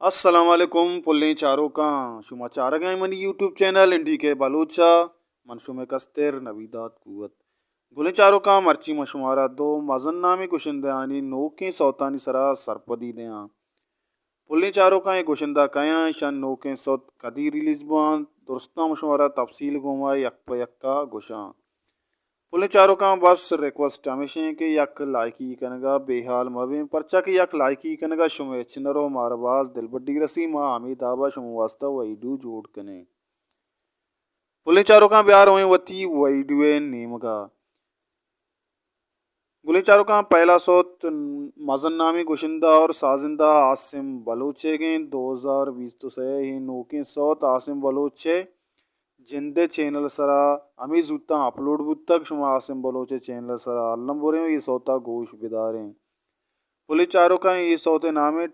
السلام علیکم پلیں چاروکاں، شما چارگ ءَ منی یوٹیوب چینل این ڈی کے بلوچ ءَ، من شمئے کستر نویداد قوت۔ گلیں چاروکاں، مرچی من شمارا دو مزن نامیں گشندہانی نوکیں سوتانی سرا سرپدی دیاں۔ پلیں چاروکاں، اے گشندہ کئے آں، ایشانی نوکیں سوت کدی ریلیز بوانت، درستاں من شمارا تفصیل گوما یک پہ یکا گشاں۔ پلیں چاروکاں، بس ریکویسٹ ہمیش ایں کہ یک لائکی کنگا بے حال مبیں، پرچا کہ یک لائکی کنگا شمئے ہچ نہ رو، مارا باز دلبڈی رسی، ما ہمے دابا شمئے واسطہ ویڈیو جوڑ کنیں۔ پلیں چاروکاں، بیا رویں وتی ویڈیو ءِ نیمگا۔ گلیں چاروکاں، پہلا سوت مزن نامیں گشندہ اور سازندہ عاصم بلوچ ءِ گیں، دو ہزار بیست و سئے ءِ نوکیں سوت عاصم بلوچ ءِ جند ءِ چینل سرا ہمے زوتاں اپلوڈ بوتگ۔ شما عاصم بلوچ ءِ چینل سرا الم بریں و اے سوتا گوش بداریں۔ پلیں چاروکاں، اے سوت ءِ نام ایں